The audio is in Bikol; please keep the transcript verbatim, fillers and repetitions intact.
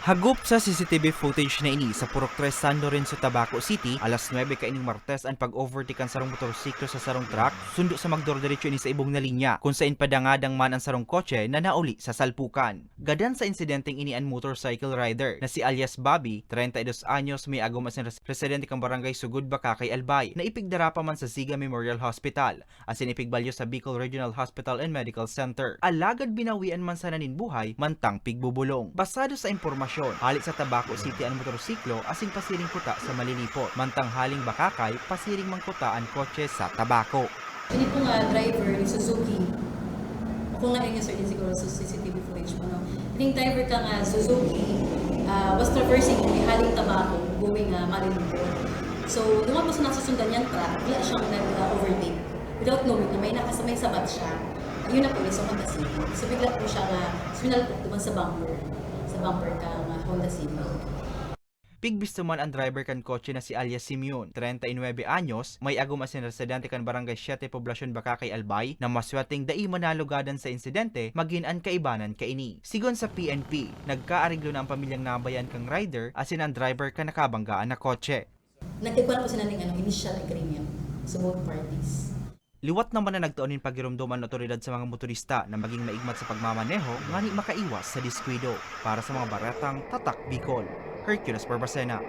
Hagop sa C C T V footage na ini sa Purok tres San Lorenzo, Tabaco City, alas nuebe kaining Martes an pag-overtake kan sarong motorsiklo sa sarong truck, sundo sa magdorderecho ini sa ibong na linya, kun sain padangadang man an sarong kotse na nauli sa salpukan. Gadan sa insidenteng ini an motorcycle rider na si alias Bobby, treinta y dos anyos, may agom asin res-, residente kan Barangay Sugod, Bacacay, Albay, na ipigdara pa man sa Ziga Memorial Hospital. Asin ipigbalyo sa Bicol Regional Hospital and Medical Center. Alagad binawian man sana nin buhay mantang pigbubolong. Basado sa impormasyon, hale sa Tabaco City an motorsiklo asin pasiring kuta sa Malilipot, mantang haling Bacacay, pasiring man kuta an kotse sa Tabaco. Ini po nga driver ni Suzuki. Kung na-, sir, din siguro sa C C T V footage mo, no? Ining driver ka nga Suzuki, ah, was traversing the haling Tabaco going, ah, Malilipot. So, duman po sa nasusundan niyang truck, bigla siyang nag-overtake without knowing na may nakas-, may sabat siya. Ayun na po, yung sa Honda Civic. So, bigla po siya nga suminalpok duman sa bumper, sa bumper kang, ah, Honda Civic. Pigbisto man an driver kan kotse na si alias Simeon, treinta y nueve anyos, may agom asin residente kan Barangay siete, Poblacion Bacacay, Albay, na maswerteng dai man nalugadan sa insidente, magin an kaibanan kaini. Sigon sa P N P, nagkaariglo na an pamilyang nabayan kan rider asin an driver kan nakabanggaan na kotse. Nagkaigwa na po sila ning, ano, initial agreement sa both parties. Liwat naman na nagtao nin pagiromdom an awtoridad sa mga motorista na maging maigmat sa pagmamaneho ngani makaiwas sa diskuido. Para sa mga baretang Tatak Bicol, Hercules Barbacena.